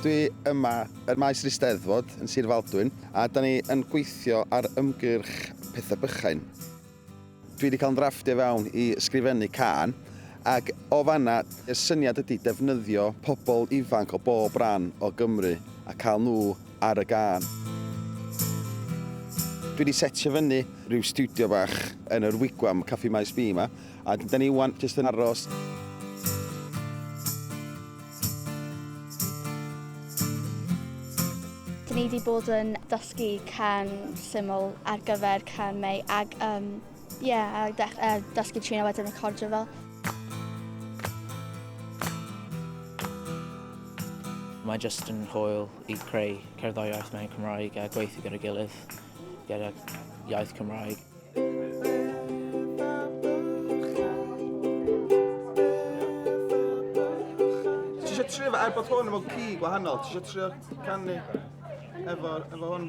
Dwi yma yn maes yr Eisteddfod yn Sir Faldwyn a da ni yn gweithio ar ymgyrch Pethau Bychain. Dwi wedi cael yn ddrafftio fewn i ysgrifennu cân ac o fanna y syniad ydy defnyddio pobl ifanc o bob ran o Gymru a cael nhw ar y gân. Dwi wedi setio fyny rhyw stiwdio bach yn yr Wigwam, Caffi Maes B yma, a da ni wan jyst yn aros. Dyn ni wedi bod yn dysgu can syml ar gyfer can Mei ag um, yeah, a dech, dysgu trin a wedyn recordio fel. Mae jyst yn hwyl i creu cerddoriaeth mewn Cymraeg a gweithio gyda gilydd gyda iaith Cymraeg. Ti eisiau trio fe, er bod hwn efo ci gwahanol, ti eisiau trio canu efo, efo hwn?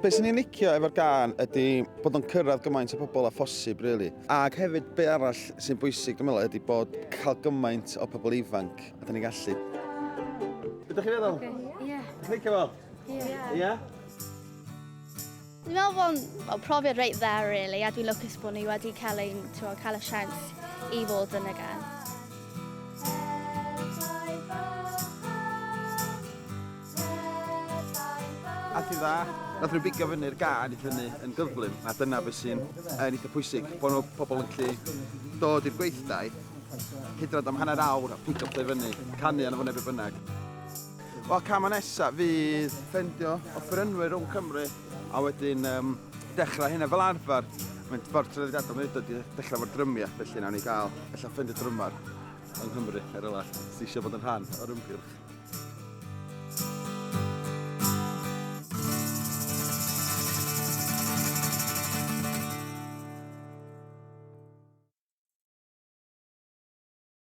Be sy'n ni'n licio efo'r gan ydy bod o'n cyrraedd gymaint o bobl â phosib, really. Ac hefyd, be arall sy'n bwysig, dwi'n meddwl, ydy bod cael gymaint o pobl ifanc a da ni'n gallu. Be ydych chi'n feddwl? Ie. Chi'n licio fo? Ie. Ie? Dwi'n meddwl bod o'n well, profiad reit dda, really, a dwi'n lwcus bod ni wedi cael, ein, ti'n cael y siawns i fod yn y gan. Ath i dda. Nath nhw bigo fyny'r gân i fyny yn gyflym, a dyna beth sy'n yn eitha pwysig, bod nhw pobl yn gallu dod i'r gweithdai, hyd yn oed am hanner awr a pigo pethau fyny, canu arno fo neu be bynnag. Wel, cam nesa fydd ffendio offerynwyr rhwng Cymru a wedyn um, dechrau hynna fel arfer. Mae'n ffordd traddodiadol mae'n dod i dechrau efo'r drymiau, felly nawn ni gael ella ffendio drymar yng Nghymru er yla, sydd eisiau bod yn rhan o'r ymgyrch.